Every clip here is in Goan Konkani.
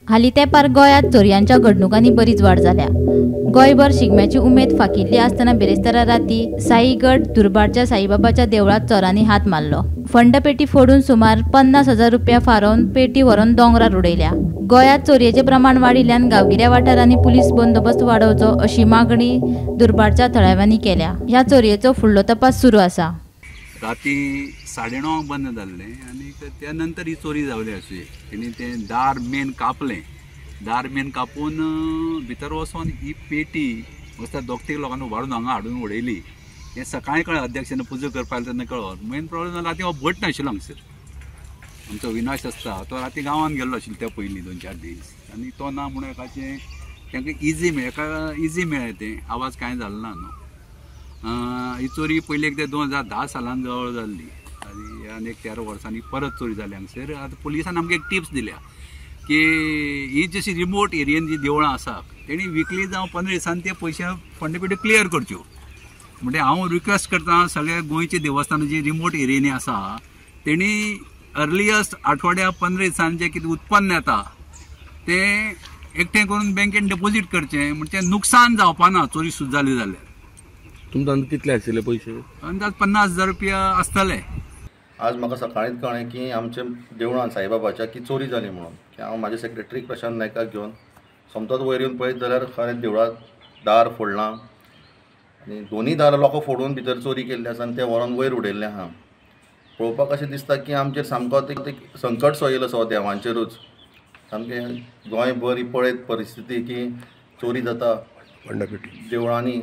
हालीं तेंपार गोंयांत चोरयांच्या घडणुकांनी बरीच वाड जाल्या. गोंयभर शिगम्याची उमेद फाकिल्ली आसतना बिरेस्तारा राती साईगड दुर्भाटच्या साईबाबाच्या देवळांत चोरांनी हात मारलो. फंड पेटी फोडून सुमार 50,000 रुपया फारोवन पेटी व्हरून दोंगरार उडयल्या. गोंयांत चोरयेचें प्रमाण वाडिल्ल्यान गांवगिऱ्या वाठारांनी पुलीस बंदोबस्त वाडोवचो अशी मागणी दुर्भाटच्या थळाव्यांनी केल्या. ह्या चोरयेचो फुडलो तपास सुरू आसा. राती 9:30 बंद जाल्लें आनी त्या नंतर ही चोरी जावली आसूं. तेणी तें दार मेन कापलें, दार मेन कापून भितर वचोन ही पेटी वचता दोग तीग लोकांनी उबारून हांगा हाडून उडयली. हें सकाळीं कळ्ळें, अध्यक्षान पुजा करपाक तेन्ना कळ्ळो. मेन प्रॉब्लेम जालो राती हो भट नाशिल्लो हांगसर, आमचो विनाश आसता तो राती गांवांत गेल्लो आशिल्लो त्या पयलीं 2-4 दीस, आनी तो ना म्हणून एकाचें तांकां इजी मेळ्ळें, एका इजी मेळ्ळें तें, आवाज कांय जालो ना न्हू. ही चोरी पयली एकदां 2010 सालान जवळ जाल्ली आनी आनी एक 13 वर्सांनी परत चोरी जाली हांगसर. आतां पुलिसान आमकां एक टिप्स दिल्या की ही जशी रिमोट एरियेन जी देवळां आसा तेणी विकली जावं 15 दिसांनी ते पयशे फंड पेटी क्लियर करच्यो. म्हणजे हांव रिक्वेस्ट करता सगळ्या गोंयचे देवस्थानां जी रिमोट एरियेनी आसा तेणी अर्लियस्ट आठवड्या 15 दिसांनी जें कितें उत्पन्न येता तें एकठांय करून बँकेन डिपोजीट करचें, म्हणजे नुकसान जावपा ना चोरी सुद्दां जाली जाल्यार. तुमकां कितले आशिल्ले पयशे? अंदाज 50,000 रुपया आसतले. आज म्हाका सकाळींच कळ्ळें की आमच्या देवळान साईबाबाच्या की चोरी जाली म्हणून, की हांव म्हाज्या सेक्रेटरीक प्रशांत नायकाक घेवन सोमतोच वयर येवन पळयत जाल्यार खरें देवळांत दार फोडलां आनी दोनूय दारां लोकां फोडून भितर चोरी केल्ली आसा आनी तें व्हरोन वयर उडयल्लें आहा. पळोवपाक अशें दिसता की आमचेर सामको संकट सो येयलो सो देवांचेरूच, सामकें गोंयभर ही पळयत परिस्थिती की चोरी जाता देवळांनी.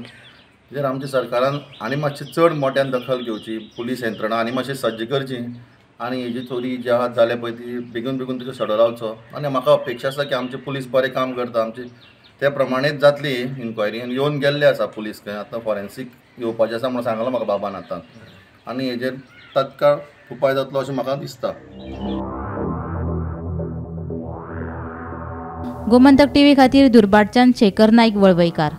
तेजेर आमच्या सरकारान आनी मातशी चड मोट्यान दखल घेवची, पुलीस यंत्रणा आनी मातशी सज्ज करची आनी ही जी चोरी जी आहा जाल्या पळय ती बेगीन बेगीन तिचो सडो लावचो. आनी म्हाका अपेक्षा आसा की आमचे पुलीस बरें काम करता, आमची ते प्रमाणेच जातली इन्क्वायरी. आनी येवन गेल्ले आसा पुलीस खंय, आतां फॉरेन्सीक येवपाचें आसा म्हणून सांगलां म्हाका बाबान आतां, आनी हेजेर तत्काळ उपाय जातलो अशें म्हाका दिसता. गोमंतक टीव्ही खातीर दुर्भाटच्यान शेखर नायक वळवयकार.